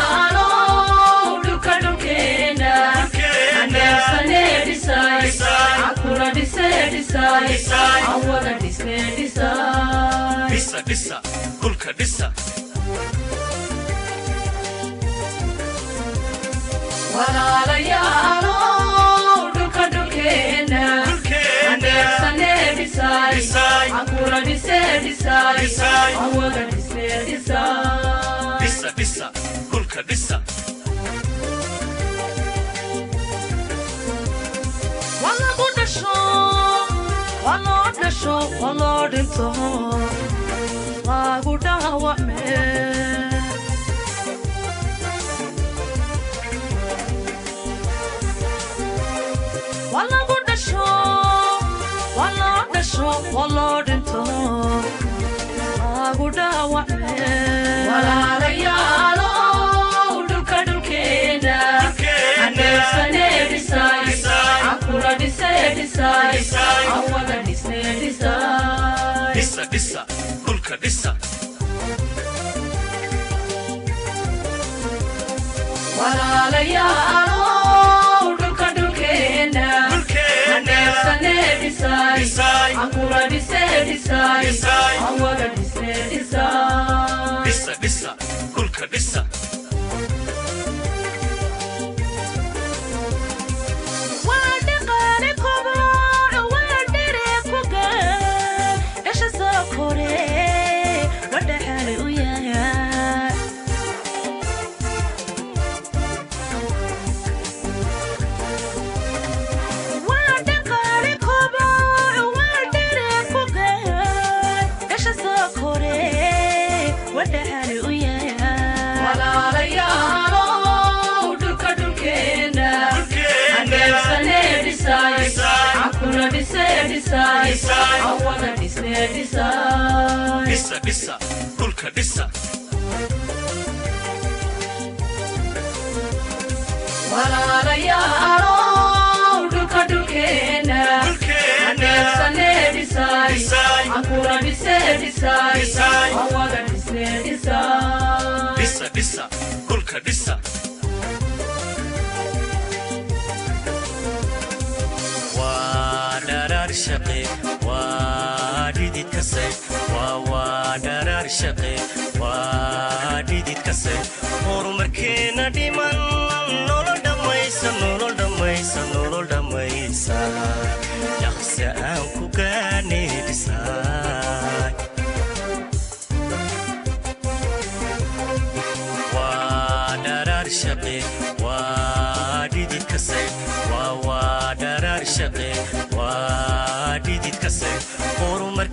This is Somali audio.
Walaalayaalow, dhulka dhulkeena aneebsanee dhisay, akula dhisee dhisay, aan wada dhisnee dhisay. Dhisa, dhisa dhulka, dhisa. Walaalayaalow, dhulka dhulkeena aneebsanee dhisay, akula dhisee dhisay, aan wada dhisnee dhisay. Dhisa, dhisa dhulka, dhisa. Waa lagu dhasho, waa loo dhasho, waa loo dhinto, lagu dhaawacme. Waa lagu dhasho, waa loo dhasho, waa loo dhinto, lagu dhaawacme. Walaalayaalow, dhulka dhulkeena aneebsanee dhisay, akula dhisee dhisay, aan wada dhisnee dhisay. Dhisa, dhisa dhulka, dhisa. Walaalayaalow, dhulka dhulkeena aneebsanee dhisay, akula dhisee dhisay, aan wada dhisnee dhisay. Dhisa, dhisa dhulka, dhisa. Waa dhaqaale koboc, waa dhere ku gaar dhasha soo kore, waa dhaxal u yahay. Waa dhaqaale koboc, waa dhere ku gaar dhasha soo kore, waa dhaxal u yahay. Walaalayaalow, dhulka dhulkeena aneebsanee dhisay, akula dhisee dhisay, aan wada dhisnee dhisay. Dhisa, dhisa dhulka, dhisa. Walaalayaalow, dhulka dhulkeena aneebsanee dhisay, akula dhisee dhisay, aan wada dhisnee dhisay. Dhisa, dhisa dhulka, dhisa. Waa dharaar shaqe, waa dhidid kase, waa dharaar shaqe, waa dhidid kase, horumarkeena dhiman, nolol dhammaysa, nolol dhammaysa, nolol dhammaysa, dhaqse aan ku gaadhnay dhisaay. Waa dharaar shaqe, waa dhidid kase, waa dharaar shaqe, waa dhidid kase, horumarkeena.